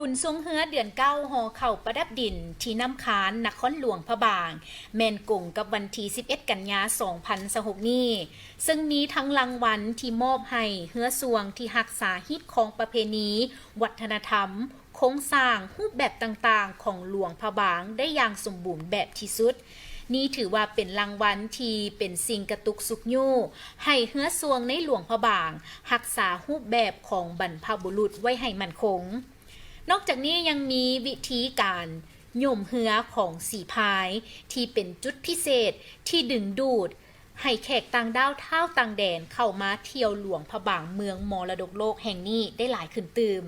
ບຸນຊ່ວງເຮືອເດືອນເກົ້າຫໍ່ເຂົ້າປະດັບດິນທີ່ນ້ຳຄານ ນະຄອນຫຼວງພະບາງ ແມ່ນກົງກັບວັນທີສິບເອັດ ກັນຍາ ສອງພັນຊາວຫົກນີ້ ເຊິ່ງມີທັງລາງວັນທີ່ມອບໃຫ້ເຮືອຊ່ວງທີ່ຮັກສາຮີດຄອງປະເພນີ, ວັດທະນະທຳ, ໂຄງສ້າງ, ຮູບແບບຕ່າງໆຂອງຫຼວງພະບາງໄດ້ຢ່າງສົມບູນແບບທີ່ສຸດ. ນີ້ຖືວ່າເປັນລາງວັນທີ່ເປັນສິ່ງກະຕຸກຊຸກຍູ້ໃຫ້ເຮືອຊ່ວງໃນຫຼວງພະບາງຮັກສາຮູບແບບຂອງບັນພະບຸລຸດໄວ້ໃຫ້ໝັ້ນຄົງ. ນອກຈາກນີ້ຍັງມີວິທີການໂຍມເຮືອຂອງສີພາຍ ທີ່ເປັນຈຸດພິເສດທີ່ດຶງດູດໃຫ້ແຂກຕ່າງດ້າວທ້າວຕ່າງແດນເຂົ້າມາທ່ຽວຫຼວງພະບາງເມືອງມໍລະດົກໂລກແຫ່ງນີ້ໄດ້ຫຼາຍຂຶ້ນຕື່ມ.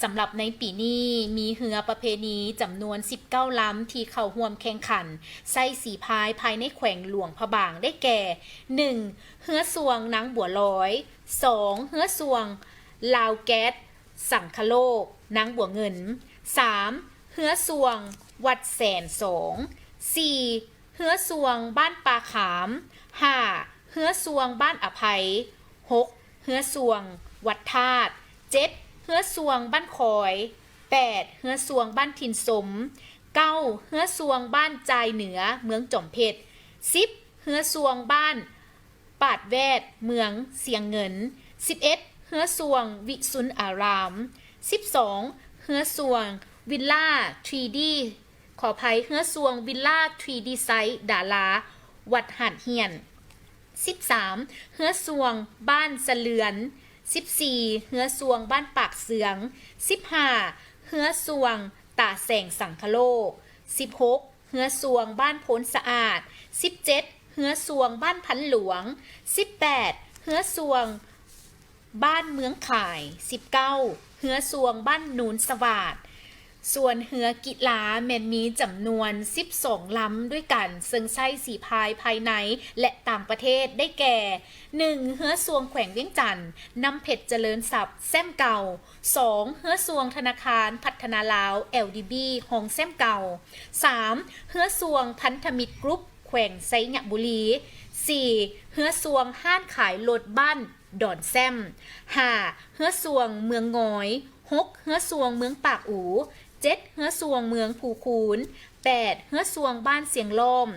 ສຳລັບໃນປີນີ້ ມີເຮືອປະເພນີຈຳນວນສິບເກົ້າລຳທີ່ເຂົ້າຮ່ວມແຂ່ງຂັນໃຊ້ສີພາຍພາຍໃນແຂວງຫຼວງພະບາງ ໄດ້ແກ່ ໜຶ່ງ ເຮືອຊ່ວງນາງບົວລອຍ, ສອງ ເຮືອຊ່ວງລາວແກັດ ສັງຄະໂລກ ນາງບົວເງິນ, ສາມ ເຮືອຊ່ວງວັດແສນສອງ, ສີ່ ເຮືອຊ່ວງບ້ານປ່າຂາມ, ຫ້າ ເຮືອຊ່ວງບ້ານອະໄພ, ຫົກ ເຮືອຊ່ວງວັດທາດ, ເຈັດ ເຮືອຊ່ວງບ້ານຄອຍ, ແປດ ເຮືອຊ່ວງບ້ານຖິ່ນສົມ, ເກົ້າ ເຮືອຊ່ວງບ້ານຈ່າຍເໜືອ ເມືອງຈອມເພັດ, ສິບ ເຮືອຊ່ວງບ້ານ ປາດແວດ ເມືອງຊຽງເງິນ, ສິບເອັດ ເຮືອຊ່ວງວິສຸນອາຣາມ, ສິບສອງ ເຮືອຊ່ວງວິລລາທຣີດີ ຂໍອະໄພ ເຮືອຊ່ວງວິລລາທຣີດີໄຊດາລາ ວັດຫາດຫ້ຽນ, ສິບສາມ ເຮືອຊ່ວງບ້ານສະເລື່ອນ, ສິບສີ່ ເຮືອຊ່ວງບ້ານປາກເຊືອງ, ສິບຫ້າ ເຮືອຊ່ວງຕາແສງສັງຄະໂລກ, ສິບຫົກ ເຮືອຊ່ວງບ້ານໂພນສະອາດ, ສິບເຈັດ ເຮືອຊ່ວງບ້ານພັນຫຼວງ, ສິບແປດ ເຮືອຊ່ວງບ້ານເມືອງຂາຍ, ສິບເກົ້າ ເຮືອຊ່ວງບ້ານນູນສະຫວາດ. ສ່ວນເຮືອກິລາແມ່ນມີຈຳນວນສິບສອງລຳດ້ວຍກັນ ເຊິ່ງໃຊ້ສີພາຍພາຍໃນ ແລະ ຕ່າງປະເທດ ໄດ້ແກ່ ໜຶ່ງ ເຮືອຊ່ວງແຂວງວຽງຈັນ ນ້ຳເພັດຈະເລີນຊັບ ແຊ້ມເກົ່າ, ສອງ ເຮືອຊ່ວງທະນາຄານພັດທະນາລາວ ແອລດີບີ ຮອງແຊ້ມເກົ່າ, ສາມ ເຮືອຊ່ວງພັນທະມິດກຣຸບ ແຂວງໄຊຍະບູລີ, ສີ່ ເຮືອຊ່ວງຮ້ານຂາຍລົດບ້ານດອນແຊ້ມ, ຫ້າ ເຮືອຊ່ວງເມືອງງອຍ, ຫົກ ເຮືອຊ່ວງເມືອງປາກອູ, ເຈັດ ເຮືອຊ່ວງເມືອງພູຄູນ, ແປດ ເຮືອຊ່ວງບ້ານຊຽງລ້ອມ,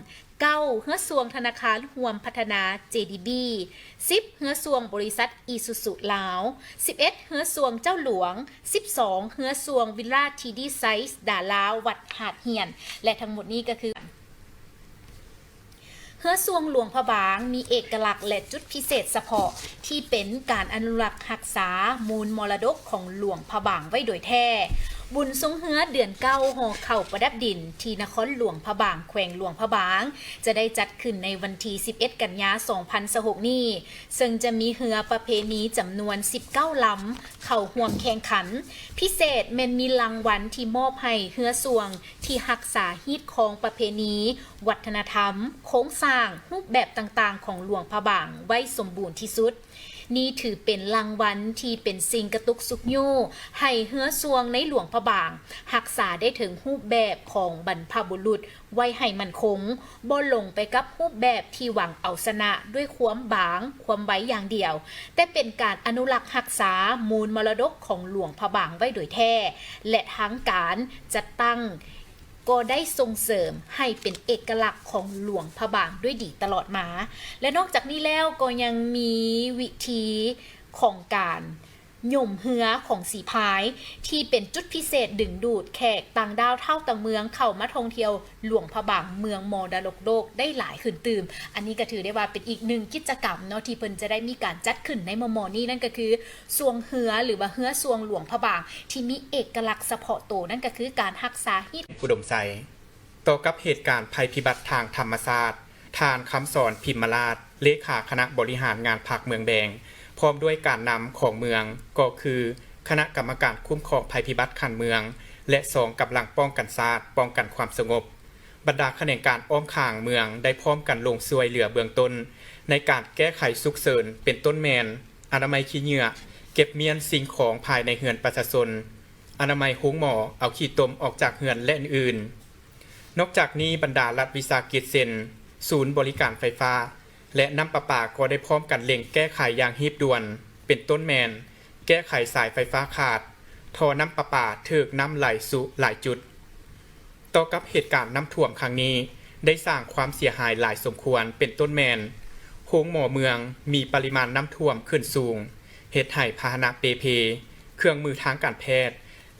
ເກົ້າ ເຮືອຊ່ວງທະນາຄານຮ່ວມພັດທະນາ ເຈດີບີ, ສິບ ເຮືອຊ່ວງບໍລິສັດອີຊູຊູລາວ, ສິບເອັດ ເຮືອຊ່ວງເຈົ້າຫຼວງ, ສິບສອງ ເຮືອຊ່ວງວິລລາທີດີໄຊດາລາ ວັດຫາດຫ້ຽນ. ແລະ ທັງໝົດນີ້ກໍຄື ເຮືອຊ່ວງຫຼວງພະບາງມີເອກະລັກ ແລະ ຈຸດພິເສດສະເພາະ ທີ່ເປັນການອະນຸລັກຮັກສາມູນມໍລະດົກຂອງຫຼວງພະບາງໄວ້ໂດຍແທ້. ບຸນຊ່ວງເຮືອເດືອນເກົ້າຫໍ່ເຂົ້າປະດັບດິນ ທີ່ນະຄອນຫຼວງພະບາງ ແຂວງຫຼວງພະບາງ ຈະໄດ້ຈັດຂຶ້ນໃນວັນທີສິບເອັດ ກັນຍາ ສອງພັນຊາວຫົກນີ້ ເຊິ່ງຈະມີເຮືອປະເພນີຈຳນວນສິບເກົ້າລຳເຂົ້າຮ່ວມແຂ່ງຂັນ. ພິເສດແມ່ນມີລາງວັນທີ່ມອບໃຫ້ເຮືອຊ່ວງ ທີ່ຮັກສາຮີດຄອງປະເພນີ, ວັດທະນະທຳ, ໂຄງສ້າງ, ຮູບແບບຕ່າງໆຂອງຫຼວງພະບາງໄວ້ສົມບູນທີ່ສຸດ. ນີ້ຖືເປັນລາງວັນທີ່ເປັນສິ່ງກະຕຸກຊຸກຍູ້ໃຫ້ເຮືອຊ່ວງໃນຫຼວງພະບາງຮັກສາໄດ້ເຖິງຮູບແບບຂອງບັນພະບຸລຸດໄວ້ໃຫ້ໝັ້ນຄົງ, ບໍ່ຫຼົງໄປກັບຮູບແບບທີ່ຫວັງເອົາຊະນະດ້ວຍຄວາມບາງ, ຄວາມໄວຢ່າງດຽວ, ແຕ່ເປັນການອະນຸລັກຮັກສາມູນມໍລະດົກຂອງຫຼວງພະບາງໄວ້ໂດຍແທ້ ແລະ ທາງການຈັດຕັ້ງ ກໍໄດ້ສົ່ງເສີມໃຫ້ເປັນເອກະລັກຂອງຫຼວງພະບາງດ້ວຍດີຕະຫຼອດມາ. ແລະ ນອກຈາກນີ້ແລ້ວກໍຍັງມີວິທີຂອງການໂຍມເຮືອຂອງສີພາຍ ທີ່ເປັນຈຸດພິເສດດຶງດູດແຂກຕ່າງດ້າວທ້າວຕ່າງເມືອງເຂົ້າມາທ່ອງທ່ຽວຫຼວງພະບາງເມືອງມໍລະດົກໂລກໄດ້ຫຼາຍຂຶ້ນຕື່ມ. ອັນນີ້ກໍຖືໄດ້ວ່າເປັນອີກໜຶ່ງກິດຈະກຳເນາະ ທີ່ເພິ່ນຈະໄດ້ມີການຈັດຂຶ້ນໃນມໍ່ໆນີ້ ນັ້ນກໍຄື ຊ່ວງເຮືອ ຫຼືວ່າເຮືອຊ່ວງຫຼວງພະບາງ ທີ່ມີເອກະລັກສະເພາະໂຕ ນັ້ນກໍຄືການຮັກສາຮີດ ອຸດົມໄຊ. ຕໍ່ກັບເຫດການໄພພິບັດທາງທຳມະຊາດ, ທ່ານ ຄຳສອນ ພິມມະລາດ ເລຂາຄະນະບໍລິຫານງານພັກເມືອງແບງ ພ້ອມດ້ວຍການນຳຂອງເມືອງ ກໍຄືຄະນະກຳມະການຄຸ້ມຄອງໄພພິບັດຂັ້ນເມືອງ ແລະ ກອງກຳລັງປ້ອງກັນຊາດ, ປ້ອງກັນຄວາມສະຫງົບ, ບັນດາຂະແໜງການອ້ອມຂ້າງເມືອງໄດ້ພ້ອມກັນລົງຊ່ວຍເຫຼືອເບື້ອງຕົ້ນໃນການແກ້ໄຂສຸກເສີນ ເປັນຕົ້ນແມ່ນ ອະນາໄມຂີ້ເຫຍື້ອ, ເກັບມ້ຽນສິ່ງຂອງພາຍໃນເຮືອນປະຊາຊົນ, ອະນາໄມໂຮງໝໍ, ເອົາຂີ້ຕົມອອກຈາກເຮືອນ ແລະ ອື່ນໆ. ນອກຈາກນີ້, ບັນດາລັດວິສາຫກິດເຊັ່ນ ສູນບໍລິການໄຟຟ້າ ແລະ ນ້ຳປະປາ ກໍໄດ້ພ້ອມກັນເລັ່ງແກ້ໄຂຢ່າງຮີບດ່ວນ, ເປັນຕົ້ນແມ່ນ ແກ້ໄຂສາຍໄຟຟ້າຂາດ, ທໍ່ນ້ຳປະປາຖືກນ້ຳໄຫຼຊຸຫຼາຍຈຸດ. ຕໍ່ກັບເຫດການນ້ຳຖ້ວມຄັ້ງນີ້ ໄດ້ສ້າງຄວາມເສຍຫາຍຫຼາຍສົມຄວນ ເປັນຕົ້ນແມ່ນ ໂຮງໝໍເມືອງ ມີປະລິມານນ້ຳຖ້ວມຂຶ້ນສູງ ເຮັດໃຫ້ພາຫະນະເປ່ເພ, ເຄື່ອງມືທາງການແພດ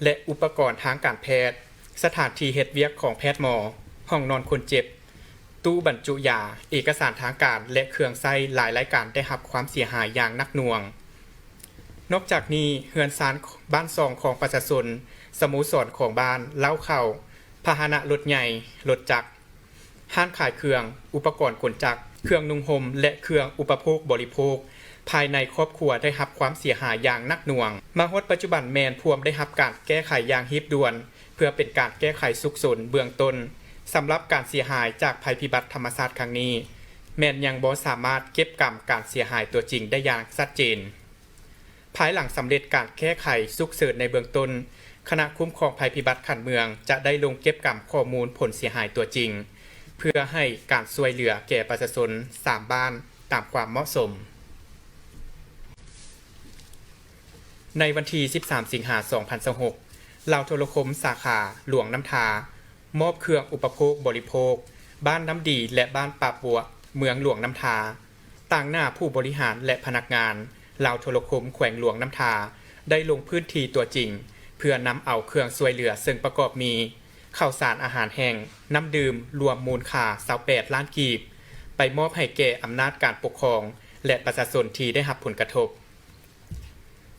ແລະ ອຸປະກອນທາງການແພດ, ສະຖານທີ່ເຮັດວຽກຂອງແພດໝໍ, ຫ້ອງນອນຄົນເຈັບ, ຕູ້ບັນຈຸຢາ, ເອກະສານທາງການ ແລະ ເຄື່ອງໃຊ້ຫຼາຍລາຍການໄດ້ຮັບຄວາມເສຍຫາຍຢ່າງໜັກໜ່ວງ. ນອກຈາກນີ້, ເຮືອນຊານບ້ານຊ່ອງຂອງປະຊາຊົນ, ສະໂມສອນຂອງບ້ານ, ເລົ້າເຂົ້າ, ພາຫະນະລົດໃຫຍ່, ລົດຈັກ, ຮ້ານຂາຍເຄື່ອງ, ອຸປະກອນກົນຈັກ, ເຄື່ອງນຸ່ງຫົ່ມ ແລະ ເຄື່ອງອຸປະໂພກບໍລິໂພກ ພາຍໃນຄອບຄົວໄດ້ຮັບຄວາມເສຍຫາຍຢ່າງໜັກໜ່ວງ. ມາຮອດປັດຈຸບັນແມ່ນພວມໄດ້ຮັບການແກ້ໄຂຢ່າງຮີບດ່ວນ ເພື່ອເປັນການແກ້ໄຂສຸກສົນເບື້ອງຕົ້ນ. ສຳລັບການເສຍຫາຍຈາກໄພພິບັດທຳມະຊາດຄັ້ງນີ້ ແມ່ນຍັງບໍ່ສາມາດເກັບກຳການເສຍຫາຍຕົວຈິງໄດ້ຢ່າງຊັດເຈນ. ພາຍຫຼັງສຳເລັດການແກ້ໄຂສຸກເສີນໃນເບື້ອງຕົ້ນ, ຄະນະຄຸ້ມຄອງໄພພິບັດຂັ້ນເມືອງຈະໄດ້ລົງເກັບກຳຂໍ້ມູນຜົນເສຍຫາຍຕົວຈິງ ເພື່ອໃຫ້ການຊ່ວຍເຫຼືອແກ່ປະຊາຊົນສາມບ້ານຕາມຄວາມເໝາະສົມ. ໃນວັນທີສິບສາມ ສິງຫາ ສອງພັນຊາວຫົກ ລາວໂທລະຄົມສາຂາຫຼວງນ້ຳທາ ມອບເຄື່ອງອຸປະໂພກບໍລິໂພກ ບ້ານນ້ຳດີ ແລະ ບ້ານປ່າປົວ ເມືອງຫຼວງນ້ຳທາ ຕາງໜ້າຜູ້ບໍລິຫານ ແລະ ພະນັກງານ ລາວໂທລະຄົມແຂວງຫຼວງນ້ຳທາ ໄດ້ລົງພື້ນທີ່ຕົວຈິງ ເພື່ອນຳເອົາເຄື່ອງຊ່ວຍເຫຼືອ ເຊິ່ງປະກອບມີ ເຂົ້າສານອາຫານແຫ້ງ, ນ້ຳດື່ມ ລວມມູນຄ່າຊາວແປດລ້ານກີບ ໄປມອບໃຫ້ແກ່ອຳນາດການປົກຄອງ ແລະ ປະຊາຊົນທີ່ໄດ້ຮັບຜົນກະທົບ.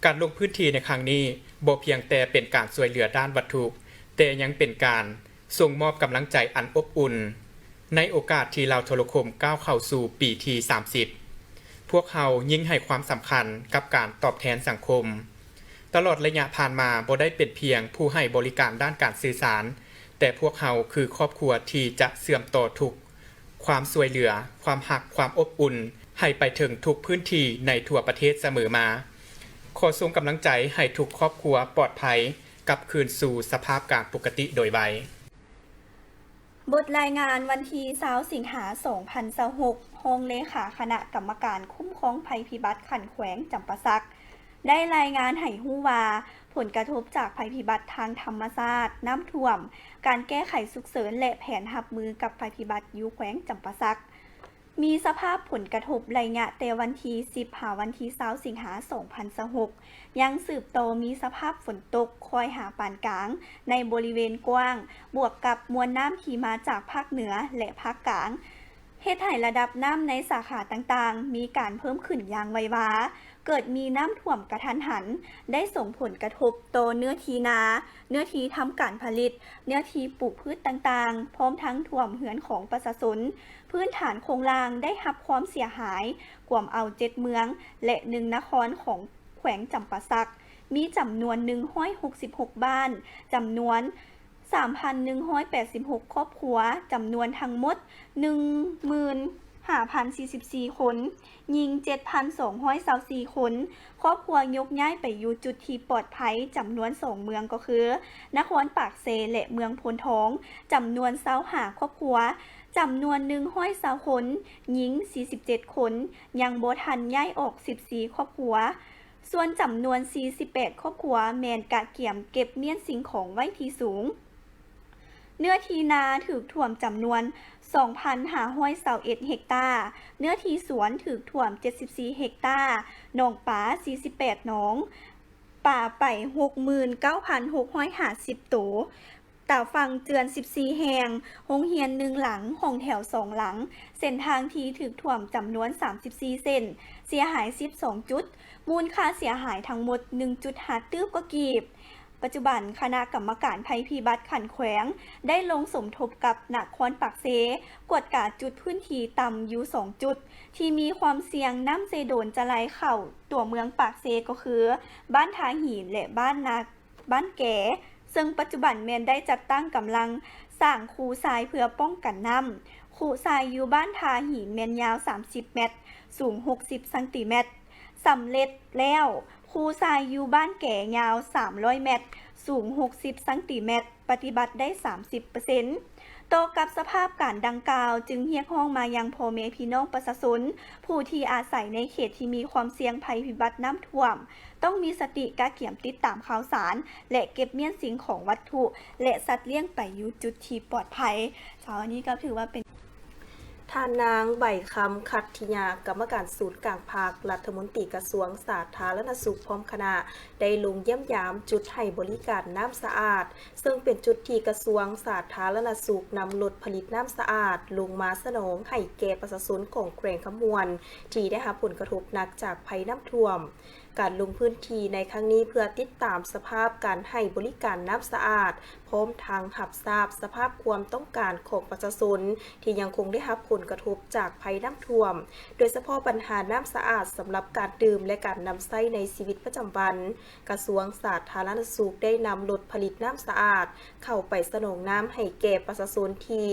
ການລົງພື້ນທີ່ໃນຄັ້ງນີ້ ບໍ່ພຽງແຕ່ເປັນການຊ່ວຍເຫຼືອດ້ານວັດຖຸ, ແຕ່ຍັງເປັນການສົ່ງມອບກຳລັງໃຈອັນອົບອຸ່ນ. ໃນໂອກາດທີ່ລາວໂທລະຄົມກ້າວເຂົ້າສູ່ປີທີສາມສິບ, ພວກເຮົາຍິ່ງໃຫ້ຄວາມສຳຄັນກັບການຕອບແທນສັງຄົມ. ຕະຫຼອດໄລຍະຜ່ານມາບໍ່ໄດ້ເປັນພຽງຜູ້ໃຫ້ບໍລິການດ້ານການສື່ສານ, ແຕ່ພວກເຮົາຄືຄອບຄົວທີ່ຈະເຊື່ອມຕໍ່ທຸກ ຄວາມຊ່ວຍເຫຼືອ, ຄວາມຮັກ, ຄວາມອົບອຸ່ນ ໃຫ້ໄປເຖິງທຸກພື້ນທີ່ໃນທົ່ວປະເທດສະເໝີມາ. ຂໍສົ່ງກຳລັງໃຈໃຫ້ທຸກຄອບຄົວປອດໄພ ກັບຄືນສູ່ສະພາບການປົກກະຕິໂດຍໄວ. ບົດລາຍງານວັນທີຊາວ ສິງຫາ ສອງພັນຊາວຫົກ, ຮອງເລຂາຄະນະກຳມະການຄຸ້ມຄອງໄພພິບັດຂັ້ນແຂວງຈຳປາສັກ ໄດ້ລາຍງານໃຫ້ຮູ້ວ່າ ຜົນກະທົບຈາກໄພພິບັດທາງທຳມະຊາດ, ນ້ຳຖ້ວມ, ການແກ້ໄຂສຸກເສີນ ແລະ ແຜນຮັບມືກັບໄພພິບັດຢູ່ແຂວງຈຳປາສັກ ມີສະພາບຜົນກະທົບໄລຍະແຕ່ວັນທີສິບ ຫາວັນທີຊາວ ສິງຫາ ສອງພັນຊາວຫົກ ຍັງສືບຕໍ່ມີສະພາບຝົນຕົກຄ່ອຍຫາປານກາງໃນບໍລິເວນກວ້າງ, ບວກກັບມວນນ້ຳທີ່ມາຈາກພາກເໜືອ ແລະ ພາກກາງ ເຮັດໃຫ້ລະດັບນ້ຳໃນສາຂາຕ່າງໆ ມີການເພີ່ມຂຶ້ນຢ່າງໄວວາ, ເກີດມີນ້ຳຖ້ວມກະທັນຫັນ ໄດ້ສົ່ງຜົນກະທົບຕໍ່ເນື້ອທີ່ນາ, ເນື້ອທີ່ທຳການຜະລິດ, ເນື້ອທີ່ປູກພືດຕ່າງໆ, ພ້ອມທັງຖ້ວມເຮືອນຂອງປະຊາຊົນ, ພື້ນຖານໂຄງລ່າງໄດ້ຮັບຄວາມເສຍຫາຍ ກວມເອົາເຈັດເມືອງ ແລະ ໜຶ່ງນະຄອນຂອງແຂວງຈຳປາສັກ, ມີຈຳນວນໜຶ່ງຮ້ອຍຫົກສິບຫົກບ້ານ, ຈຳນວນ ສາມພັນໜຶ່ງຮ້ອຍແປດສິບຫົກຄອບຄົວ, ຈຳນວນທັງໝົດ ໜຶ່ງໝື່ນຫ້າພັນສີ່ສິບສີ່ຄົນ, ຍິງ ເຈັດພັນສອງຮ້ອຍຊາວສີ່ຄົນ, ຄອບຄົວຍົກຍ້າຍໄປຢູ່ຈຸດທີ່ປອດໄພ ຈຳນວນສອງເມືອງ ກໍຄື ນະຄອນປາກເຊ ແລະ ເມືອງໂພນທອງ, ຈຳນວນຊາວຫ້າຄອບຄົວ, ຈຳນວນໜຶ່ງຮ້ອຍຊາວຄົນ, ຍິງສີ່ສິບເຈັດຄົນ, ຍັງບໍ່ທັນຍ້າຍອອກສິບສີ່ຄອບຄົວ. ສ່ວນຈຳນວນສີ່ສິບແປດຄອບຄົວແມ່ນກະກຽມເກັບມ້ຽນສິ່ງຂອງໄວ້ທີ່ສູງ. ເນື້ອທີ່ນາຖືກຖ້ວມຈຳນວນສອງພັນຫ້າຮ້ອຍຊາວເອັດເຮັກຕາ, ເນື້ອທີ່ສວນຖືກຖ້ວມເຈັດສິບສີ່ເຮັກຕາ, ໜອງປາສີ່ສິບແປດໜອງ, ປາໄປຫົກໝື່ນເກົ້າພັນຫົກຮ້ອຍຫ້າສິບໂຕ. ຕາຝັ່ງເຈື່ອນສິບສີ່ແຫ່ງ, ໂຮງຮຽນໜຶ່ງຫຼັງ, ຫ້ອງແຖວສອງຫຼັງ, ເສັ້ນທາງທີ່ຖືກຖ້ວມຈຳນວນສາມສິບສີ່ເສັ້ນ, ເສຍຫາຍສິບສອງຈຸດ, ມູນຄ່າເສຍຫາຍທັງໝົດໜຶ່ງຈຸດຫ້າຕື້ກວ່າກີບ. ປັດຈຸບັນ, ຄະນະກຳມະການໄພພິບັດຂັ້ນແຂວງໄດ້ລົງສົມທົບກັບນະຄອນປາກເຊ, ກວດກາຈຸດພື້ນທີ່ຕ່ຳຢູ່ສອງຈຸດ ທີ່ມີຄວາມສ່ຽງນ້ຳເຊໂດນຈະໄຫຼເຂົ້າຕົວເມືອງປາກເຊ ກໍຄື ບ້ານທ່າຫີນ ແລະ ບ້ານນາ ບ້ານແກ, ເຊິ່ງປັດຈຸບັນແມ່ນໄດ້ຈັດຕັ້ງກຳລັງສ້າງຄູຊາຍເພື່ອປ້ອງກັນນ້ຳ. ຄູຊາຍຢູ່ບ້ານທ່າຫີນແມ່ນຍາວສາມສິບແມັດ, ສູງຫົກສິບຊັງຕີແມັດ. ສຳເລັດແລ້ວ, ຄູຊາຍຢູ່ບ້ານແກຍາວສາມຮ້ອຍແມັດ, ສູງຫົກສິບຊັງຕີແມັດ, ປະຕິບັດໄດ້ສາມສິບເປີເຊັນ. ຕໍ່ກັບສະພາບການດັ່ງກ່າວ, ຈຶ່ງຮຽກຮ້ອງມາຍັງພໍ່ແມ່ພີ່ນ້ອງປະຊາຊົນ ຜູ້ທີ່ອາໄສໃນເຂດທີ່ມີຄວາມສ່ຽງໄພພິບັດນ້ຳຖ້ວມ, ຕ້ອງມີສະຕິກະກຽມຕິດຕາມຂ່າວສານ ແລະ ເກັບມ້ຽນສິ່ງຂອງວັດຖຸ ແລະ ສັດລ້ຽງໄປຢູ່ຈຸດທີ່ປອດໄພ. ເຈົ້າ, ອັນນີ້ກໍຖືວ່າເປັນ ທ່ານນາງ ໃບຄຳ ຂັດທິຍາ ກຳມະການສູນກາງພັກ, ລັດຖະມົນຕີກະຊວງສາທາລະນະສຸກ ພ້ອມຄະນະ ໄດ້ລົງຢ້ຽມຢາມຈຸດໃຫ້ບໍລິການນ້ຳສະອາດ, ເຊິ່ງເປັນຈຸດທີ່ກະຊວງສາທາລະນະສຸກນຳລົດຜະລິດນ້ຳສະອາດລົງມາສະໜອງໃຫ້ແກ່ປະຊາຊົນຂອງແຂວງຄຳມ່ວນ ທີ່ໄດ້ຮັບຜົນກະທົບໜັກຈາກໄພນ້ຳຖ້ວມ. ການລົງພື້ນທີ່ໃນຄັ້ງນີ້ເພື່ອຕິດຕາມສະພາບການໃຫ້ບໍລິການນ້ຳສະອາດ, ພ້ອມທັງຮັບຊາບສະພາບຄວາມຕ້ອງການຂອງປະຊາຊົນທີ່ຍັງຄົງໄດ້ຮັບຜົນກະທົບຈາກໄພນ້ຳຖ້ວມ, ໂດຍສະເພາະບັນຫານ້ຳສະອາດສຳລັບການດື່ມ ແລະ ການນຳໃຊ້ໃນຊີວິດປະຈຳວັນ. ກະຊວງສາທາລະນະສຸກໄດ້ນຳລົດຜະລິດນ້ຳສະອາດເຂົ້າໄປສະໜອງນ້ຳໃຫ້ແກ່ປະຊາຊົນທີ່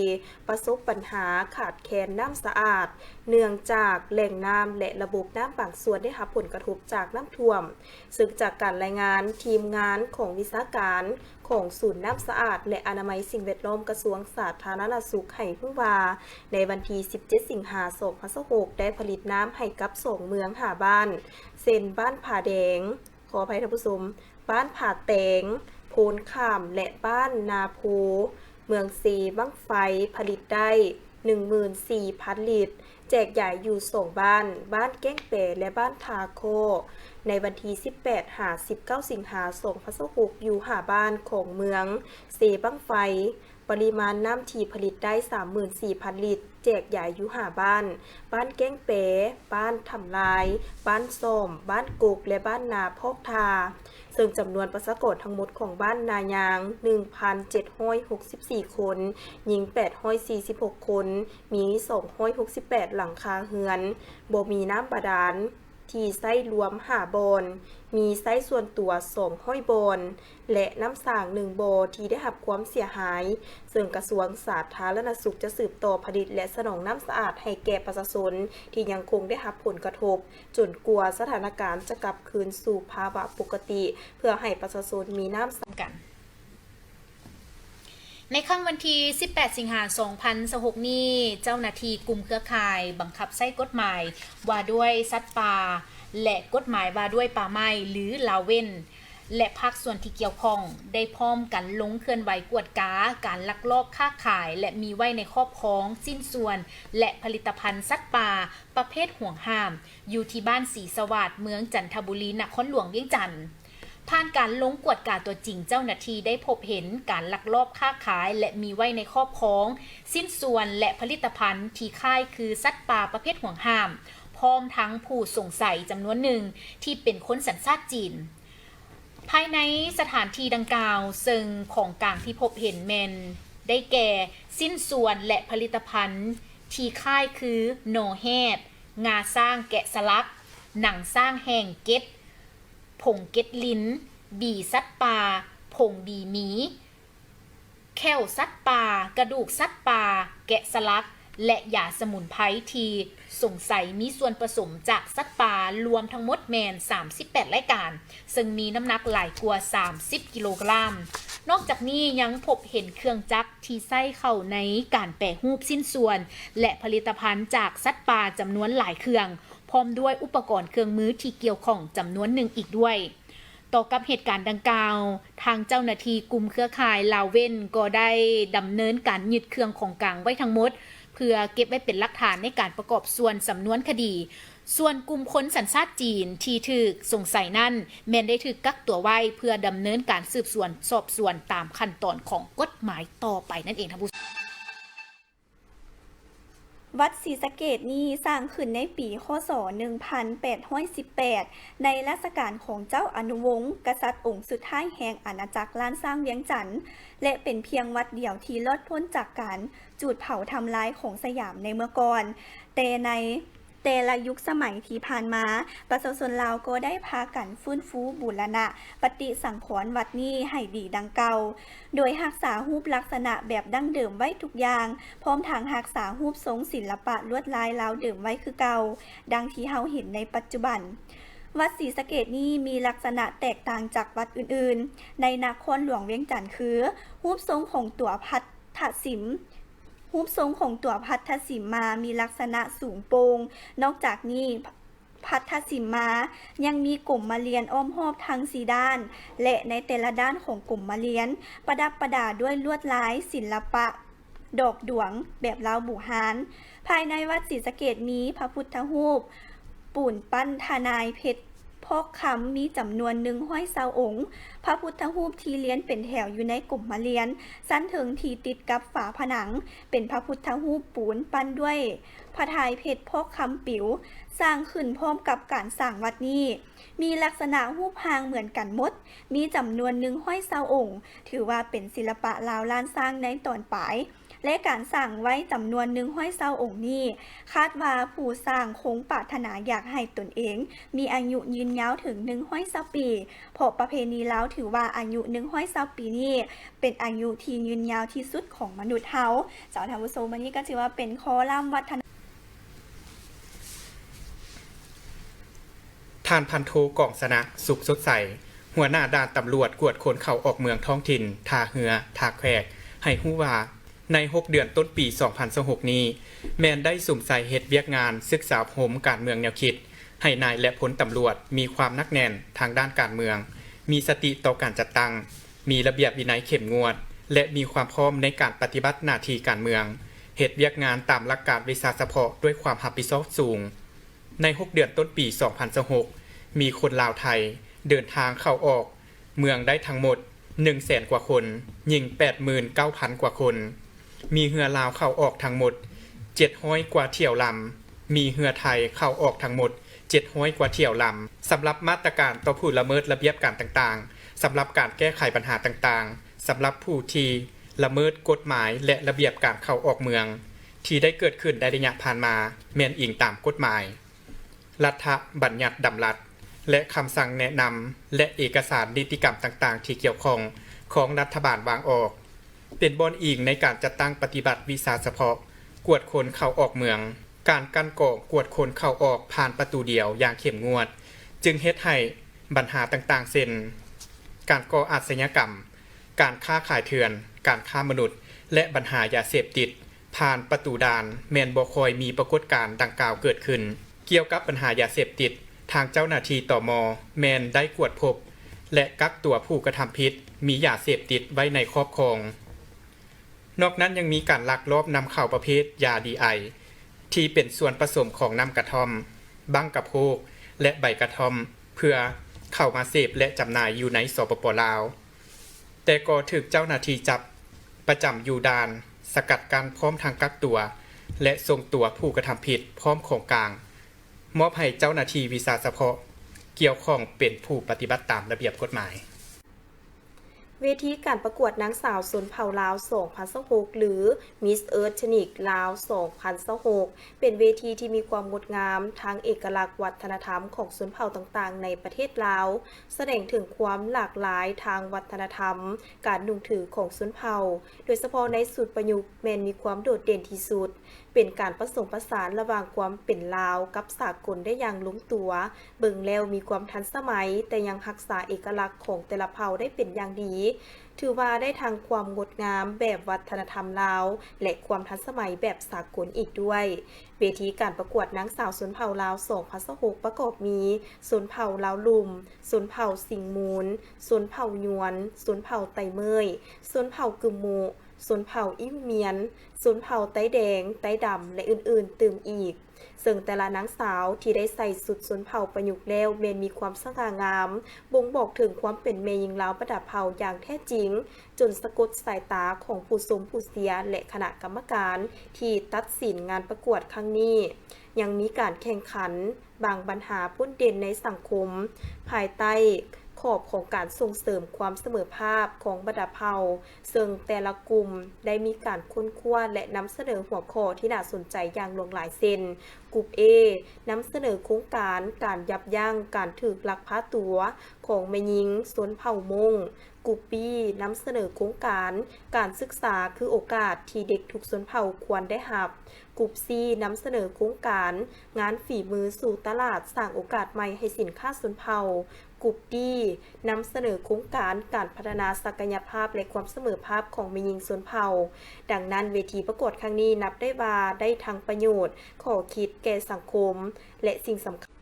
ປະສົບບັນຫາຂາດແຄນນ້ຳສະອາດ, ເນື່ອງຈາກແຫຼ່ງນ້ຳ ແລະ ລະບົບນ້ຳບາງສ່ວນໄດ້ຮັບຜົນກະທົບຈາກນ້ຳຖ້ວມ. ເຊິ່ງຈາກການລາຍງານ, ທີມງານຂອງວິຊາການຂອງສູນນ້ຳສະອາດ ແລະ ອະນາໄມສິ່ງແວດລ້ອມ ກະຊວງສາທາລະນະສຸກ ໃຫ້ຮູ້ວ່າ ໃນວັນທີສິບເຈັດ ສິງຫາ ສອງພັນຊາວຫົກ ໄດ້ຜະລິດນ້ຳໃຫ້ກັບສອງເມືອງ ຫ້າບ້ານ ເຊັ່ນ ບ້ານຜາແດງ, ຂໍອະໄພທ່ານຜູ້ຊົມ, ບ້ານຜາແຕງ, ໂພນຂ້າມ ແລະ ບ້ານນາໂພ. ເມືອງເຊບັ້ງໄຟຜະລິດໄດ້ໜຶ່ງໝື່ນສີ່ພັນລິດ, ແຈກຢາຍຢູ່ສອງບ້ານ, ບ້ານແກ້ງແປ ແລະ ບ້ານທ່າຄໍ້. ໃນວັນທີສິບແປດ ຫາ ສິບເກົ້າ ສິງຫາ ສອງພັນຊາວຫົກ ຢູ່ຫ້າບ້ານຂອງເມືອງເຊບັ້ງໄຟ, ປະລິມານນ້ຳທີ່ຜະລິດໄດ້ສາມໝື່ນສີ່ພັນລິດ, ແຈກຢາຍຢູ່ຫ້າບ້ານ, ບ້ານແກ້ງແປ, ບ້ານທຳລາຍ, ບ້ານຊອມ, ບ້ານກົກ ແລະ ບ້ານນາພອກທ່າ. ເຊິ່ງຈຳນວນປະຊາກອນທັງໝົດຂອງບ້ານນາຍາງ ໜຶ່ງພັນເຈັດຮ້ອຍຫົກສິບສີ່ຄົນ, ຍິງແປດຮ້ອຍສີ່ສິບຫົກຄົນ, ມີສອງຮ້ອຍຫົກສິບແປດຫຼັງຄາເຮືອນ, ບໍ່ມີນ້ຳບາດານທີ່ໃຊ້ລວມຫ້າບ່ອນ, ມີໃຊ້ສ່ວນຕົວສອງຮ້ອຍບ່ອນ ແລະ ນ້ຳສ້າງໜຶ່ງບໍ່ທີ່ໄດ້ຮັບຄວາມເສຍຫາຍ, ເຊິ່ງກະຊວງສາທາລະນະສຸກຈະສືບຕໍ່ຜະລິດ ແລະ ສະໜອງນ້ຳສະອາດໃຫ້ແກ່ປະຊາຊົນທີ່ຍັງຄົງໄດ້ຮັບຜົນກະທົບ, ຈົນກວ່າສະຖານະການຈະກັບຄືນສູ່ພາວະປົກກະຕິ, ເພື່ອໃຫ້ປະຊາຊົນມີນ້ຳສະອາດ. ໃນຄ່ຳວັນທີສິບແປດ ສິງຫາ ສອງພັນຊາວຫົກນີ້, ເຈົ້າໜ້າທີ່ກຸ່ມເຄືອຂ່າຍບັງຄັບໃຊ້ກົດໝາຍວ່າດ້ວຍສັດປ່າ ແລະ ກົດໝາຍວ່າດ້ວຍປ່າໄມ້ ຫຼື ລາວເວັນ ແລະ ພາກສ່ວນທີ່ກ່ຽວຂ້ອງ ໄດ້ພ້ອມກັນລົງເຄື່ອນໄຫວກວດກາການລັກລອບຄ້າຂາຍ ແລະ ມີໄວ້ໃນຄອບຄອງ ຊິ້ນສ່ວນ ແລະ ຜະລິດຕະພັນສັດປ່າປະເພດຫວງຫ້າມ ຢູ່ທີ່ບ້ານສີສະຫວາດ ເມືອງຈັນທະບູລີ ນະຄອນຫຼວງວຽງຈັນ. ຜ່ານການລົງກວດກາຕົວຈິງ, ເຈົ້າໜ້າທີ່ໄດ້ພົບເຫັນການລັກລອບຄ້າຂາຍ ແລະ ມີໄວ້ໃນຄອບຄອງ ຊິ້ນສ່ວນ ແລະ ຜະລິດຕະພັນທີ່ຄ້າຍຄືສັດປ່າປະເພດຫວງຫ້າມ, ພ້ອມທັງຜູ້ສົງໄສຈຳນວນໜຶ່ງທີ່ເປັນຄົນສັນຊາດຈີນ. ພາຍໃນສະຖານທີ່ດັ່ງກ່າວ, ເຊິ່ງຂອງກາງທີ່ພົບເຫັນແມ່ນໄດ້ແກ່ ຊິ້ນສ່ວນ ແລະ ຜະລິດຕະພັນທີ່ຄ້າຍຄື ໜໍແຮດ, ງາຊ້າງແກະສະຫຼັກ, ໜັງຊ້າງແຫ້ງເກັດ, ຜົງເກັດລິນ, ບີສັດປ່າ, ຜົງບີໝີ, ແຂ້ວສັດປ່າ, ກະດູກສັດປ່າ, ແກະສະຫຼັກ ແລະ ຢາສະໝຸນໄພທີ່ສົງໄສມີສ່ວນປະສົມຈາກສັດປ່າ ລວມທັງໝົດແມ່ນສາມສິບແປດລາຍການ, ເຊິ່ງມີນ້ຳໜັກຫຼາຍກວ່າສາມສິບກິໂລກຣາມ. ນອກຈາກນີ້ຍັງພົບເຫັນເຄື່ອງຈັກທີ່ໃຊ້ເຂົ້າໃນການແປຮູບຊິ້ນສ່ວນ ແລະ ຜະລິດຕະພັນຈາກສັດປ່າຈຳນວນຫຼາຍເຄື່ອງ, ພ້ອມດ້ວຍອຸປະກອນເຄື່ອງມືທີ່ກ່ຽວຂ້ອງຈຳນວນໜຶ່ງອີກດ້ວຍ. ຕໍ່ກັບເຫດການດັ່ງກ່າວ, ທາງເຈົ້າໜ້າທີ່ກຸ່ມເຄືອຂ່າຍລາວເວັນກໍໄດ້ດຳເນີນການຍຶດເຄື່ອງຂອງກາງໄວ້ທັງໝົດ ເພື່ອເກັບໄວ້ເປັນຫຼັກຖານໃນການປະກອບສ່ວນສຳນວນຄະດີ. ສ່ວນກຸ່ມຄົນສັນຊາດຈີນທີ່ຖືກສົງໄສນັ້ນ ແມ່ນໄດ້ຖືກກັກຕົວໄວ້ເພື່ອດຳເນີນການສືບສວນສອບສວນຕາມຂັ້ນຕອນຂອງກົດໝາຍຕໍ່ໄປນັ້ນເອງທ່ານຜູ້ ວັດສີສະເກດນີ້ສ້າງຂຶ້ນໃນປີ ຄ.ສ. ໜຶ່ງພັນແປດຮ້ອຍສິບແປດ ໃນລາຊະການຂອງເຈົ້າອະນຸວົງ ກະສັດອົງສຸດທ້າຍແຫ່ງອານາຈັກລ້ານຊ້າງວຽງຈັນ ແລະ ເປັນພຽງວັດດຽວທີ່ລອດພົ້ນຈາກການຈູດເຜົາທຳລາຍຂອງສະຫຍາມໃນເມື່ອກ່ອນ. ແຕ່ໃນແຕ່ລະຍຸກສະໄໝທີ່ຜ່ານມາ, ປະຊາຊົນລາວກໍໄດ້ພາກັນຟື້ນຟູບູລະນະປະຕິສັງຂອນວັດນີ້ໃຫ້ດີດັ່ງເກົ່າ. ໂດຍຮັກສາຮູບລັກສະນະແບບດັ້ງເດີມໄວ້ທຸກຢ່າງ, ພ້ອມທັງຮັກສາຮູບຊົງສິນລະປະລວດລາຍລາວເດີມໄວ້ຄືເກົ່າ, ດັ່ງທີ່ເຮົາເຫັນໃນປັດຈຸບັນ. ວັດສີສະເກດນີ້ມີລັກສະນະແຕກຕ່າງຈາກວັດອື່ນໆ ໃນນະຄອນຫຼວງວຽງຈັນ ຄື ຮູບຊົງຂອງຕົວພັດທະສິມ ຮູບຊົງຂອງຕົວພັດທະສິມມາມີລັກສະນະສູງໂປ່ງ. ນອກຈາກນີ້, ພັດທະສິມມາຍັງມີກົມມະລຽນອ້ອມຮອບທັງສີ່ດ້ານ ແລະ ໃນແຕ່ລະດ້ານຂອງກົມມະລຽນ ປະດັບປະດາດ້ວຍລວດລາຍສິລະປະ ດອກດວງແບບລາວບູຮານ. ພາຍໃນວັດສີສະເກດມີພະພຸດທະຮູບປູນປັ້ນທະນາຍເພັດ ພອກຄຳ ມີຈຳນວນໜຶ່ງຮ້ອຍຊາວອົງ. ພະພຸດທະຮູບທີ່ລຽນເປັນແຖວຢູ່ໃນກົມມະລຽນຊັ້ນເທິງທີ່ຕິດກັບຝາຜະໜັງ ເປັນພະພຸດທະຮູບປູນປັ້ນດ້ວຍພະທາຍເພັດພອກຄຳປິວ, ສ້າງຂຶ້ນພ້ອມກັບການສ້າງວັດນີ້. ມີລັກສະນະຮູບຮ່າງເໝືອນກັນໝົດ, ມີຈຳນວນໜຶ່ງຮ້ອຍຊາວອົງ, ຖືວ່າເປັນສິລະປະລາວລ້ານຊ້າງໃນຕອນປາຍ ແລະ ການສ້າງໄວ້ຈຳນວນໜຶ່ງຮ້ອຍຊາວອົງນີ້ ຄາດວ່າຜູ້ສ້າງຄົງປາດຖະໜາຢາກໃຫ້ຕົນເອງມີອາຍຸຍືນຍາວເຖິງໜຶ່ງຮ້ອຍຊາວປີ, ເພາະປະເພນີລາວຖືວ່າອາຍຸໜຶ່ງຮ້ອຍຊາວປີນີ້ ເປັນອາຍຸທີ່ຍືນຍາວທີ່ສຸດຂອງມະນຸດເຮົາ. ເຈົ້າ ທ່ານຜູ້ຊົມ, ອັນນີ້ກໍຖືວ່າເປັນຄໍລຳວັດທະນະ ທ່ານພັນໂທ ກອງຊະນະ ສຸກສົດໃສ, ຫົວໜ້າດ່ານຕຳຫຼວດກວດຄົນເຂົ້າອອກເມືອງທ້ອງຖິ່ນທ່າເຮືອ ທ່າແຂກ ໃຫ້ຮູ້ວ່າ ໃນຫົກເດືອນຕົ້ນປີສອງພັນຊາວຫົກນີ້ ແມ່ນໄດ້ສຸມໃສ່ເຮັດວຽກງານສຶກສາອົບຮົມການເມືອງແນວຄິດ ໃຫ້ນາຍ ແລະ ພົນຕຳຫຼວດມີຄວາມໜັກແໜ້ນທາງດ້ານການເມືອງ, ມີສະຕິຕໍ່ການຈັດຕັ້ງ, ມີລະບຽບວິໄນເຂັ້ມງວດ ແລະ ມີຄວາມພ້ອມໃນການປະຕິບັດໜ້າທີ່ການເມືອງ, ເຮັດວຽກງານຕາມຫຼັກການວິຊາສະເພາະດ້ວຍຄວາມຮັບຜິດຊອບສູງ. ໃນຫົກເດືອນຕົ້ນປີສອງພັນຊາວຫົກ ມີຄົນລາວໄທເດີນທາງເຂົ້າອອກເມືອງໄດ້ທັງໝົດໜຶ່ງແສນກວ່າຄົນ, ຍິງແປດໝື່ນເກົ້າພັນກວ່າຄົນ, ມີເຮືອລາວເຂົ້າອອກທັງໝົດເຈັດຮ້ອຍກວ່າຖ້ຽວລຳ, ມີເຮືອໄທເຂົ້າອອກທັງໝົດເຈັດຮ້ອຍກວ່າຖ້ຽວລຳ. ສຳລັບມາດຕະການຕໍ່ຜູ້ລະເມີດລະບຽບການຕ່າງໆ, ສຳລັບການແກ້ໄຂບັນຫາຕ່າງໆ, ສຳລັບຜູ້ທີ່ລະເມີດກົດໝາຍ ແລະ ລະບຽບການເຂົ້າອອກເມືອງ ທີ່ໄດ້ເກີດຂຶ້ນໃນໄລຍະຜ່ານມາ ແມ່ນອີງຕາມກົດໝາຍ, ລັດຖະບັນຍັດດຳລັດ ແລະ ຄຳສັ່ງແນະນຳ ແລະ ເອກະສານນິຕິກຳຕ່າງໆທີ່ກ່ຽວຂ້ອງຂອງລັດຖະບານວາງອອກ, ເປັນບ່ອນອີງໃນການຈັດຕັ້ງປະຕິບັດວິຊາສະເພາະກວດຄົນເຂົ້າອອກເມືອງ, ການກັ່ນກອງກວດຄົນເຂົ້າອອກຜ່ານປະຕູດຽວຢ່າງເຂັ້ມງວດ, ຈຶ່ງເຮັດໃຫ້ບັນຫາຕ່າງໆ ເຊັ່ນ ການກໍ່ອາຊະຍາກຳ, ການຄ້າຂາຍເຖື່ອນ, ການຄ້າມະນຸດ ແລະ ບັນຫາຢາເສບຕິດ ຜ່ານປະຕູດ່ານແມ່ນບໍ່ຄ່ອຍມີປາກົດການດັ່ງກ່າວເກີດຂຶ້ນ. ກ່ຽວກັບບັນຫາຢາເສບຕິດ, ທາງເຈົ້າໜ້າທີ່ ຕມ ແມ່ນໄດ້ກວດພົບ ແລະ ກັກຕົວຜູ້ກະທຳຜິດມີຢາເສບຕິດໄວ້ໃນຄອບຄອງ. ນອກນັ້ນຍັງມີການລັກລອບນຳເຂົ້າປະເພດຢາດີໄອ ທີ່ເປັນສ່ວນປະສົມຂອງນ້ຳກະທ່ອມ, ບັ້ງກະໂພກ ແລະ ໃບກະທ່ອມ ເພື່ອເຂົ້າມາເສບ ແລະ ຈຳໜ່າຍຢູ່ໃນ ສປປ ລາວ. ແຕ່ກໍຖືກເຈົ້າໜ້າທີ່ຈັບປະຈຳຢູ່ດ່ານສະກັດກັ້ນ ພ້ອມທັງກັກຕົວ ແລະ ສົ່ງຕົວຜູ້ກະທຳຜິດພ້ອມຂອງກາງ ມອບໃຫ້ເຈົ້າໜ້າທີ່ວິຊາສະເພາະກ່ຽວຂ້ອງເປັນຜູ້ປະຕິບັດຕາມລະບຽບກົດໝາຍ. ເວທີການປະກວດນາງສາວຊົນເຜົ່າລາວສອງພັນຊາວຫົກ ຫຼື Miss Ethnic ລາວສອງພັນຊາວຫົກ ເປັນເວທີທີ່ມີຄວາມງົດງາມທາງເອກະລັກວັດທະນະທຳຂອງຊົນເຜົ່າຕ່າງໆໃນປະເທດລາວ, ສະແດງເຖິງຄວາມຫຼາກຫຼາຍທາງວັດທະນະທຳ, ການນຸ່ງຖືຂອງຊົນເຜົ່າ, ໂດຍສະເພາະໃນຊຸດປະຍຸກ ແມ່ນມີຄວາມໂດດເດັ່ນທີ່ສຸດ, ເປັນການປະສົມປະສານລະຫວ່າງຄວາມເປັນລາວກັບສາກົນໄດ້ຢ່າງລົງຕົວ, ເບິ່ງແລ້ວມີຄວາມທັນສະໄໝ, ແຕ່ຍັງຮັກສາເອກະລັກຂອງແຕ່ລະເຜົ່າໄດ້ເປັນຢ່າງດີ. ຖືວ່າໄດ້ທັງຄວາມງົດງາມແບບວັດທະນະທຳລາວ ແລະ ຄວາມທັນສະໄໝແບບສາກົນອີກດ້ວຍ. ເວທີການປະກວດນາງສາວຊົນເຜົ່າລາວສອງພັນຊາວຫົກ ປະກອບມີ ຊົນເຜົ່າລາວລຸ່ມ, ຊົນເຜົ່າຊິງມູນ, ຊົນເຜົ່າຍວນ, ຊົນເຜົ່າໄຕເມີຍ, ຊົນເຜົ່າກຶມມຸ, ຊົນເຜົ່າອິ້ວມຽນ, ຊົນເຜົ່າໄຕແດງ, ໄຕດຳ ແລະ ອື່ນໆຕື່ມອີກ. ເຊິ່ງແຕ່ລະນາງສາວທີ່ໄດ້ໃສ່ຊຸດຊົນເຜົ່າປະຍຸກແລ້ວ ແມ່ນມີຄວາມສະຫງ່າງາມ, ບົ່ງບອກເຖິງຄວາມເປັນແມ່ຍິງລາວບັນດາເຜົ່າຢ່າງແທ້ຈິງ, ຈົນສະກົດສາຍຕາຂອງຜູ້ຊົມ, ຜູ້ເຊຍ ແລະ ຄະນະກຳມະການທີ່ຕັດສິນງານປະກວດຄັ້ງນີ້. ຍັງມີການແຂ່ງຂັນ, ບາງບັນຫາພົ້ນເດັ່ນໃນສັງຄົມ ພາຍໃຕ້ ຂອບຂອງການສົ່ງເສີມຄວາມສະເໝີພາບຂອງບັນດາເຜົ່າ, ເຊິ່ງແຕ່ລະກຸ່ມໄດ້ມີການຄົ້ນຄວ້າ ແລະ ນຳສະເໜີຫົວຂໍ້ທີ່ໜ້າສົນໃຈຢ່າງຫຼວງຫຼາຍ ເຊັ່ນ ກຸ່ມ A ນຳສະເໜີໂຄງການການຢັບຢັ້ງການຖືກລັກພາຕົວຂອງແມ່ຍິງຊົນເຜົ່າມົ້ງ, ກຸ່ມ B ນຳສະເໜີໂຄງການການສຶກສາຄືໂອກາດທີ່ເດັກທຸກຊົນເຜົ່າຄວນໄດ້ຮັບ, ກຸ່ມ C ນຳສະເໜີໂຄງການງານຝີມືສູ່ຕະຫຼາດ ສ້າງໂອກາດໃໝ່ໃຫ້ສິນຄ້າຊົນເຜົ່າ, ກຸ່ມ D ນຳສະເໜີໂຄງການການພັດທະນາສັກກະຍະພາບ ແລະ ຄວາມສະເໝີພາບຂອງແມ່ຍິງຊົນເຜົ່າ. ດັ່ງນັ້ນ, ເວທີປະກວດຄັ້ງນີ້ນັບໄດ້ວ່າໄດ້ທັງປະໂຫຍດ, ຂໍ້ຄິດແກ່ສັງຄົມ ແລະ ສິ່ງສຳຄັນ.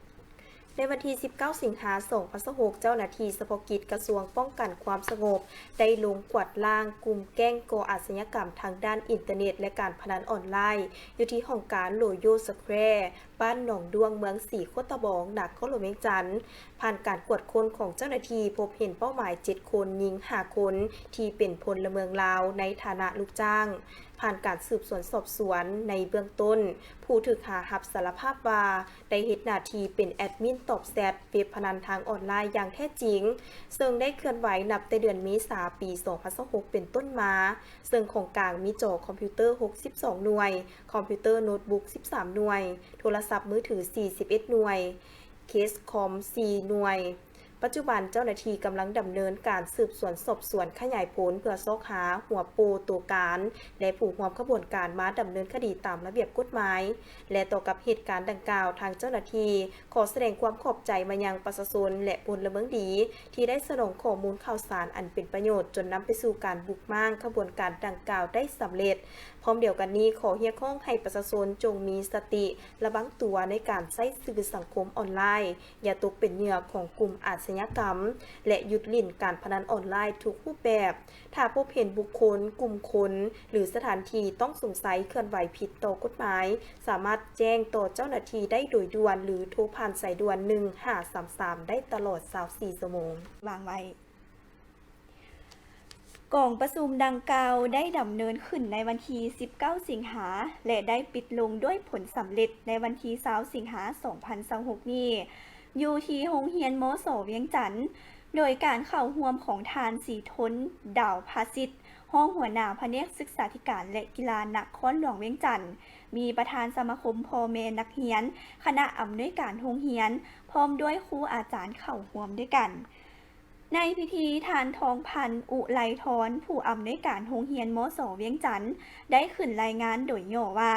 ໃນວັນທີສິບເກົ້າ ສິງຫາ ສອງພັນຊາວຫົກ, ເຈົ້າໜ້າທີ່ສະເພາະກິດກະຊວງປ້ອງກັນຄວາມສະຫງົບ ໄດ້ລົງກວາດລ້າງກຸ່ມແກ້ງກໍ່ອາຊະຍາກຳທາງດ້ານອິນເຕີເນັດ ແລະ ການພະນັນອອນລາຍ ຢູ່ທີ່ຫ້ອງການ Royal Square ບ້ານໜອງດ້ວງ ເມືອງສີໂຄດຕະບອງ ນະຄອນຫຼວງວຽງຈັນ. ຜ່ານການກວດຄົ້ນຂອງເຈົ້າໜ້າທີ່, ພົບເຫັນເປົ້າໝາຍເຈັດຄົນ, ຍິງຫ້າຄົນ ທີ່ເປັນພົນລະເມືອງລາວໃນຖານະລູກຈ້າງ. ຜ່ານການສືບສວນສອບສວນໃນເບື້ອງຕົ້ນ, ຜູ້ຖືກຫາຮັບສາລະພາບວ່າ ໄດ້ເຮັດໜ້າທີ່ເປັນແອດມິນຕອບແຊັດເວັບພະນັນທາງອອນລາຍຢ່າງແທ້ຈິງ, ເຊິ່ງໄດ້ເຄື່ອນໄຫວນັບແຕ່ເດືອນເມສາ ປີສອງພັນຊາວຫົກ ເປັນຕົ້ນມາ, ເຊິ່ງຂອງກາງມີຈໍຄອມພິວເຕີ ຫົກສິບສອງໜ່ວຍ, ຄອມພິວເຕີໂນ້ດບຸກ ສິບສາມໜ່ວຍ, ໂທລະສັບມືຖື ສີ່ສິບເອັດໜ່ວຍ, ເຄສຄອມ ສີ່ໜ່ວຍ. ປັດຈຸບັນເຈົ້າໜ້າທີ່ກຳລັງດຳເນີນການສືບສວນສອບສວນຂະຫຍາຍຜົນ ເພື່ອຊອກຫາຫົວໂປ່ຕົວການ ແລະ ຜູ້ຮ່ວມຂະບວນການມາດຳເນີນຄະດີຕາມລະບຽບກົດໝາຍ ແລະ ຕໍ່ກັບເຫດການດັ່ງກ່າວ, ທາງເຈົ້າໜ້າທີ່ຂໍສະແດງຄວາມຂອບໃຈມາຍັງປະຊາຊົນ ແລະ ພົນລະເມືອງດີ ທີ່ໄດ້ສະໜອງຂໍ້ມູນຂ່າວສານອັນເປັນປະໂຫຍດ ຈົນນຳໄປສູ່ການບຸກມ້າງຂະບວນການດັ່ງກ່າວໄດ້ສຳເລັດ. ພ້ອມດຽວກັນນີ້, ຂໍຮຽກຮ້ອງໃຫ້ປະຊາຊົນຈົ່ງມີສະຕິລະວັງຕົວໃນການໃຊ້ສື່ສັງຄົມອອນລາຍ, ຢ່າຕົກເປັນເຫຍື່ອຂອງກຸ່ມອາຊະຍາກຳ ແລະ ຢຸດຫຼິ້ນການພະນັນອອນລາຍທຸກຮູບແບບ. ຖ້າພົບເຫັນບຸກຄົນ, ກຸ່ມຄົນ ຫຼື ສະຖານທີ່ຕ້ອງສົງໄສເຄື່ອນໄຫວຜິດຕໍ່ກົດໝາຍ, ສາມາດແຈ້ງຕໍ່ເຈົ້າໜ້າທີ່ໄດ້ໂດຍດ່ວນ ຫຼື ໂທຜ່ານສາຍດ່ວນ ໜຶ່ງຫ້າສາມສາມ ໄດ້ຕະຫຼອດ ຊາວສີ່ ຊົ່ວໂມງ. ວາງໄວ້. ກອງປະຊຸມດັ່ງກ່າວໄດ້ດຳເນີນຂຶ້ນໃນວັນທີສິບເກົ້າ ສິງຫາ ແລະ ໄດ້ປິດລົງດ້ວຍຜົນສຳເລັດໃນວັນທີຊາວ ສິງຫາ ສອງພັນຊາວຫົກນີ້ ຢູ່ທີ່ໂຮງຮຽນ ມສ ວຽງຈັນ, ໂດຍການເຂົ້າຮ່ວມຂອງທ່ານ ສີທົນ ດາວພະສິດ, ຮອງຫົວໜ້າພະແນກສຶກສາທິການ ແລະ ກິລານະຄອນຫຼວງວຽງຈັນ, ມີປະທານສະມາຄົມພໍ່ແມ່ນັກຮຽນ, ຄະນະອຳນວຍການໂຮງຮຽນ, ພ້ອມດ້ວຍຄູອາຈານເຂົ້າຮ່ວມດ້ວຍກັນ. ໃນພິທີ, ທ່ານ ທອງພັນ ອຸໄລທອນ ຜູ້ອຳນວຍການໂຮງຮຽນ ມສ ວຽງຈັນ ໄດ້ຂຶ້ນລາຍງານໂດຍຫຍໍ້ວ່າ,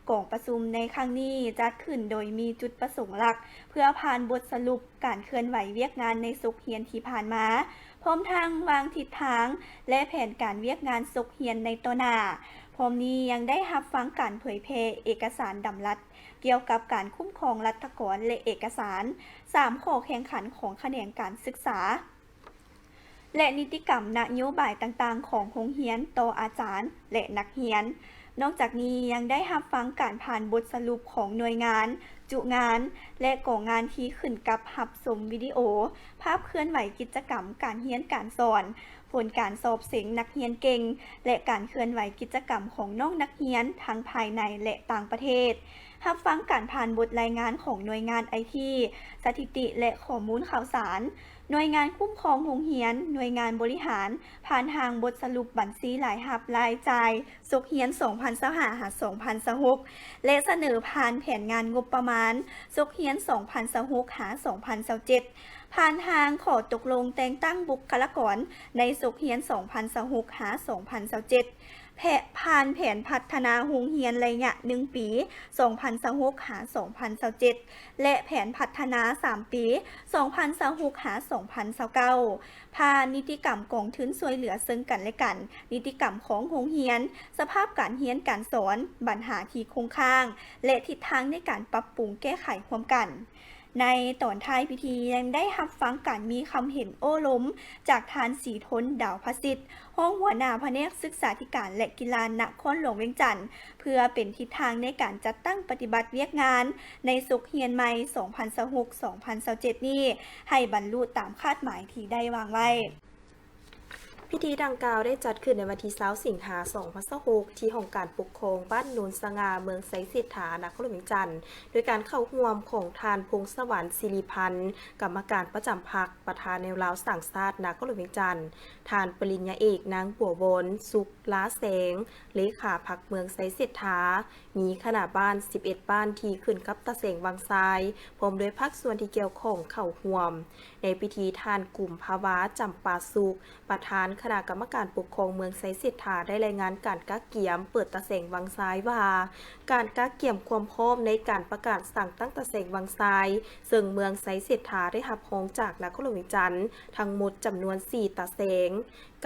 ກອງປະຊຸມໃນຄັ້ງນີ້ຈັດຂຶ້ນໂດຍມີຈຸດປະສົງຫຼັກ ເພື່ອຜ່ານບົດສະຫຼຸບການເຄື່ອນໄຫວວຽກງານໃນສົກຮຽນທີ່ຜ່ານມາ, ພ້ອມທັງວາງທິດທາງ ແລະ ແຜນການວຽກງານສົກຮຽນໃນຕໍ່ໜ້າ. ພ້ອມນີ້ຍັງໄດ້ຮັບຟັງການເຜີຍແຜ່ເອກະສານດຳລັດ ກ່ຽວກັບການຄຸ້ມຄອງລັດຖະກອນ ແລະ ເອກະສານ ສາມຂໍ້ແຂ່ງຂັນຂອງຂະແໜງການສຶກສາ ແລະ ນິຕິກຳນະໂຍບາຍຕ່າງໆຂອງໂຮງຮຽນຕໍ່ອາຈານ ແລະ ນັກຮຽນ. ນອກຈາກນີ້ຍັງໄດ້ຮັບຟັງການຜ່ານບົດສະຫຼຸບຂອງໜ່ວຍງານ, ຈຸງານ ແລະ ກອງງານທີ່ຂຶ້ນກັບຮັບຊົມວິດີໂອ, ພາບເຄື່ອນໄຫວກິດຈະກຳການຮຽນການສອນ, ຜົນການສອບເສັງນັກຮຽນເກັ່ງ ແລະ ການເຄື່ອນໄຫວກິດຈະກຳຂອງນ້ອງນັກຮຽນທັງພາຍໃນ ແລະ ຕ່າງປະເທດ. ຮັບຟັງການຜ່ານບົດລາຍງານຂອງໜ່ວຍງານໄອທີ, ສະຖິຕິ ແລະ ຂໍ້ມູນຂ່າວສານ, ໜ່ວຍງານຄຸ້ມຄອງໂຮງຮຽນ, ໜ່ວຍງານບໍລິຫານ, ຜ່ານທາງບົດສະຫຼຸບບັນຊີລາຍຮັບລາຍຈ່າຍສົກຮຽນສອງພັນຊາວຫ້າ ຫາ ສອງພັນຊາວຫົກ ແລະ ສະເໜີຜ່ານແຜນງານງົບປະມານສົກຮຽນສອງພັນຊາວຫົກ ຫາ ສອງພັນຊາວເຈັດ. ຜ່ານທາງຂໍ້ຕົກລົງແຕ່ງຕັ້ງບຸກຄະລາກອນໃນສົກຮຽນສອງພັນຊາວຫົກ ຫາ ສອງພັນຊາວເຈັດ, ແພະ ຜ່ານແຜນພັດທະນາໂຮງຮຽນໄລຍະໜຶ່ງປີ ສອງພັນຊາວຫົກ ຫາ ສອງພັນຊາວເຈັດ ແລະ ແຜນພັດທະນາສາມປີ ສອງພັນຊາວຫົກ ຫາ ສອງພັນຊາວເກົ້າ, ຜ່ານນິຕິກຳກອງທຶນຊ່ວຍເຫຼືອເຊິ່ງກັນ ແລະ ກັນ, ນິຕິກຳຂອງໂຮງຮຽນ, ສະພາບການຮຽນການສອນ, ບັນຫາທີ່ຄົງຄ້າງ ແລະ ທິດທາງໃນການປັບປຸງແກ້ໄຂຮ່ວມກັນ. ໃນຕອນທ້າຍພິທີຍັງໄດ້ຮັບຟັງການມີຄຳເຫັນໂອ້ລົມຈາກທ່ານ ສີທົນ ດາວພະສິດ, ຮອງຫົວໜ້າພະແນກສຶກສາທິການ ແລະ ກິລານະຄອນຫຼວງວຽງຈັນ, ເພື່ອເປັນທິດທາງໃນການຈັດຕັ້ງປະຕິບັດວຽກງານໃນສົກຮຽນໃໝ່ ສອງພັນຊາວຫົກ ສອງພັນຊາວເຈັດ ນີ້ ໃຫ້ບັນລຸຕາມຄາດໝາຍທີ່ໄດ້ວາງໄວ້. ພິທີດັ່ງກ່າວໄດ້ຈັດຂຶ້ນໃນວັນທີຊາວ ສິງຫາ ສອງພັນຊາວຫົກ ທີ່ຫ້ອງການປົກຄອງບ້ານໂນນສະຫງ່າ ເມືອງໄຊເສດຖາ ນະຄອນຫຼວງວຽງຈັນ ໂດຍການເຂົ້າຮ່ວມຂອງທ່ານ ພົງສະຫວັນ ສິລິພັນ ກຳມະການປະຈຳພັກ ປະທານແນວລາວສ້າງຊາດ ນະຄອນຫຼວງວຽງຈັນ, ທ່ານປະລິນຍາເອກ ນາງ ບົວວອນ ສຸກລາແສງ ເລຂາພັກເມືອງໄຊເສດຖາ, ມີຄະນະບ້ານສິບເອັດບ້ານທີ່ຂຶ້ນກັບຕາແສງວັງຊາຍ ພ້ອມດ້ວຍພາກສ່ວນທີ່ກ່ຽວຂ້ອງເຂົ້າຮ່ວມ. ໃນພິທີ ທ່ານ ກຸມພະວາ ຈຳປາສຸກ ປະທານຄະນະກຳມະການປົກຄອງເມືອງໄຊເສດຖາ ໄດ້ລາຍງານການກະກຽມເປີດຕາແສງວັງຊາຍວ່າ, ການກະກຽມຄວາມພ້ອມໃນການປະກາດສ້າງຕັ້ງຕາແສງວັງຊາຍ ເຊິ່ງເມືອງໄຊເສດຖາໄດ້ຮັບຮອງຈາກນະຄອນຫຼວງວຽງຈັນທັງໝົດຈຳນວນສີ່ຕາແສງ,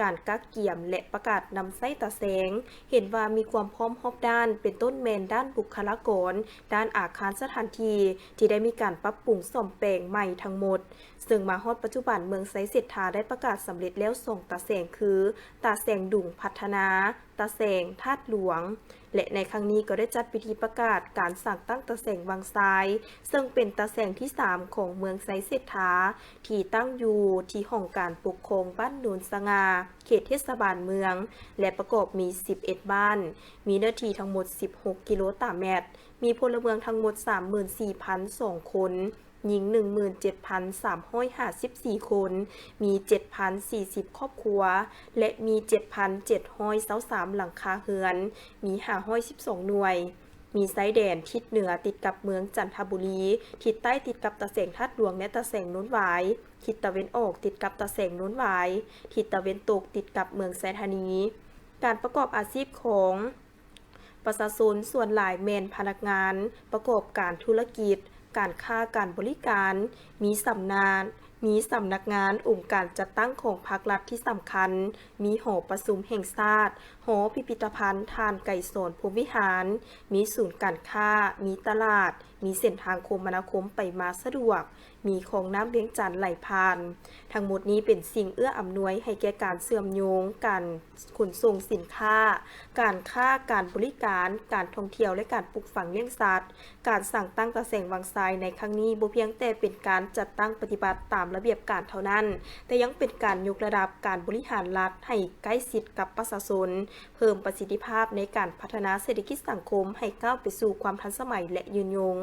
ການກະກຽມ ແລະ ປະກາດນຳໃຊ້ຕາແສງ ເຫັນວ່າມີຄວາມພ້ອມຮອບດ້ານ ເປັນຕົ້ນແມ່ນດ້ານບຸກຄະລາກອນ, ດ້ານອາຄານສະຖານທີ່ ທີ່ໄດ້ມີການປັບປຸງສ້ອມແປງໃໝ່ທັງໝົດ, ເຊິ່ງມາຮອດປັດຈຸບັນ ເມືອງໄຊເສດຖາໄດ້ປະກາດສຳເລັດແລ້ວສອງຕາແສງ ຄື ຕາແສງດຸງພັດທະນາ, ຕາແສງທາດຫຼວງ ແລະ ໃນຄັ້ງນີ້ກໍໄດ້ຈັດພິທີປະກາດການສ້າງຕັ້ງຕາແສງວັງຊາຍ ເຊິ່ງເປັນຕາແສງທີສາມຂອງເມືອງໄຊເສດຖາ ທີ່ຕັ້ງຢູ່ທີ່ຫ້ອງການປົກຄອງບ້ານໂນນສະຫງ່າ ເຂດເທດສະບານເມືອງ ແລະ ປະກອບມີສິບເອັດບ້ານ, ມີເນື້ອທີ່ທັງໝົດສິບຫົກກິໂລຕາແມັດ, ມີພົນລະເມືອງທັງໝົດສາມໝື່ນສີ່ພັນສອງຄົນ, ຍິງໜຶ່ງໝື່ນເຈັດພັນສາມຮ້ອຍຫ້າສິບສີ່ຄົນ, ມີເຈັດພັນສີ່ສິບຄອບຄົວ ແລະ ມີເຈັດພັນເຈັດຮ້ອຍຊາວສາມຫຼັງຄາເຮືອນ, ມີຫ້າຮ້ອຍສິບສອງໜ່ວຍ. ມີຊາຍແດນທິດເໜືອຕິດກັບເມືອງຈັນທະບູລີ, ທິດໃຕ້ຕິດກັບຕາແສງທາດຫຼວງ ແລະ ຕາແສງໂນນຫວາຍ, ທິດຕາເວັນອອກຕິດກັບຕາແສງໂນນຫວາຍ, ທິດຕາເວັນຕົກຕິດກັບເມືອງໄຊທານີ. ການປະກອບອາຊີບຂອງປະຊາຊົນສ່ວນຫຼາຍແມ່ນພະນັກງານປະກອບການທຸລະກິດ, ການຄ້າການບໍລິການ, ມີສຳນານ, ມີສຳນັກງານອົງການຈັດຕັ້ງຂອງພາກລັດທີ່ສຳຄັນ, ມີຫໍປະຊຸມແຫ່ງຊາດ, ຫໍພິພິທະພັນທ່ານໄກສອນ ພົມວິຫານ, ມີສູນການຄ້າ, ມີຕະຫຼາດ, ມີເສັ້ນທາງຄົມມະນາຄົມໄປມາສະດວກ, ມີຄອງນ້ຳວຽງຈັນໄຫຼຜ່ານ. ທັງໝົດນີ້ເປັນສິ່ງເອື້ອອຳນວຍໃຫ້ແກ່ການເຊື່ອມໂຍງ, ການຂົນສົ່ງສິນຄ້າ, ການຄ້າ, ການບໍລິການ, ການທ່ອງທ່ຽວ ແລະ ການປູກຝັງລ້ຽງສັດ. ການສ້າງຕັ້ງຕາແສງວັງຊາຍໃນຄັ້ງນີ້ບໍ່ພຽງແຕ່ເປັນການຈັດຕັ້ງປະຕິບັດຕາມລະບຽບການເທົ່ານັ້ນ, ແຕ່ຍັງເປັນການຍົກລະດັບການບໍລິຫານລັດໃຫ້ໃກ້ຊິດກັບປະຊາຊົນ, ເພີ່ມປະສິດທິພາບໃນການພັດທະນາເສດຖະກິດສັງຄົມໃຫ້ກ້າວໄປສູ່ຄວາມທັນສະໄໝ ແລະ ຍືນຍົງ.